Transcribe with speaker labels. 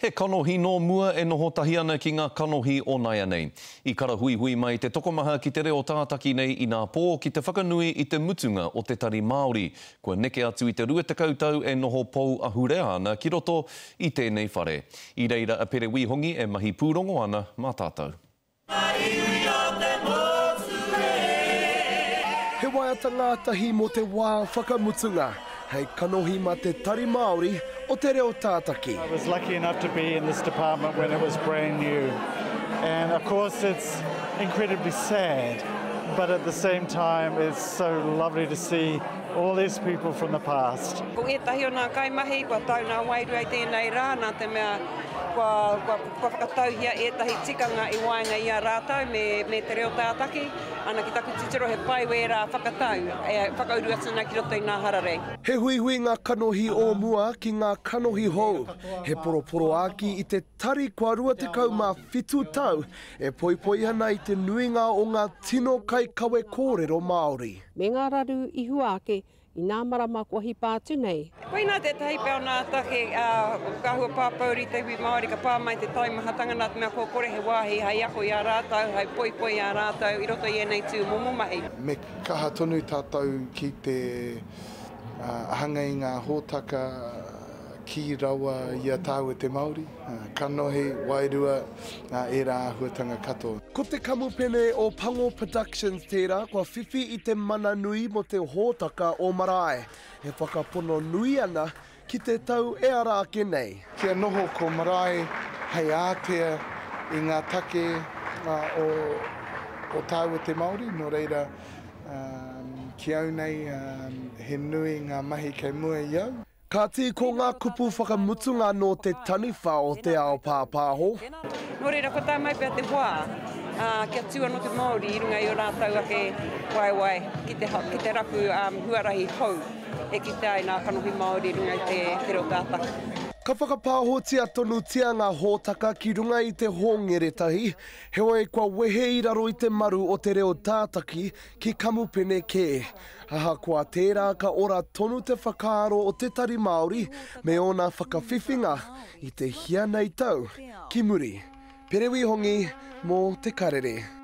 Speaker 1: He kanohi nō mua e noho tahi ana ki ngā kanohi o naianei. I karahuihui mai te tokomaha ki te reo tātaki nei inā pō ki te whakanui i te mutunga o te Tari Māori, kua neke atu i te 20 tau e noho pou ahurea ana ki roto i tēnei whare. I reira a Pere Wīhongi e mahi pūrongo ana mā tātou.
Speaker 2: He waiata ngātahi mō te wā whakamutunga hei kanohi mā te Tari Māori o Te Reo Tātaki.
Speaker 3: I was lucky enough to be in this department when it was brand new and of course it's incredibly sad but at the same time it's so lovely to see all these people from the past.
Speaker 4: Ko ētahi o ngā kaimahi kua tau ngā wairua i tēnei rā nā te mea kua, kua Kua whakatauhia ētahi tikanga i waenga i a rātou me, me te reo tātaki, ana ki taku titiro he pai wērā whakatau e whakauru atu ana ki roto i ngā hararei.
Speaker 2: He huihuinga kanohi o mua ki ngā kanohi hou, he poroporoāki i te tari kua 27 tau e poipoi ana i te nuinga o ngā tino kaikawe kōrero Māori.
Speaker 5: Me ngā raru i hua ake I nā marama kua hipa atu nei.
Speaker 4: Koinā tētahi pea o nā take, ā, ka hua pāpouri te iwi Māori, ka pā mai te taimahatanga nā te mea kua kore he wāhi hei ako i a rātou, hei poipoi i a rātou i roto i ēnei tū momo mahi.
Speaker 6: Me kaha tonu tātou ki te hanga i ngā hōtaka kī rawa i a tāua te Māori, kanohi, wairua, ērā āhuatanga katoa.
Speaker 2: Ko te kamupene o Pango Productions tērā kua whiwhi i te mana nui mō te hōtaka o Marae, e whakapono nui ana ki te tau e ara ake nei.
Speaker 6: Kia noho ko Marae hei ātea i ngā take o tāua te Māori, nō reira, ki au nei, he nui ngā mahi kei mua i au.
Speaker 2: Kāti ko ngā kupu whakamutunga nō te taniwha o te ao pāpāho.
Speaker 4: Nō reira, kua tae mai pea te wā kia tū anō te Māori i runga i ō rātou ake waewae ki te, ki te rapu huarahi hou e kitea ai ngā kanohi Māori i runga i te, te reo tātaki.
Speaker 2: Ka whakapāhotia tonutia ngā hōtaka ki runga i te hōngere tahi, heoi kua wehe i raro i te maru o te reo tātaki ki kamupene kē. Ahakoa tērā ka ora tonu te whakaaro o te Tari Māori me ōna whakawhiwhinga i te hia nei tau ki muri. Pere Wihongi mō Te Karere.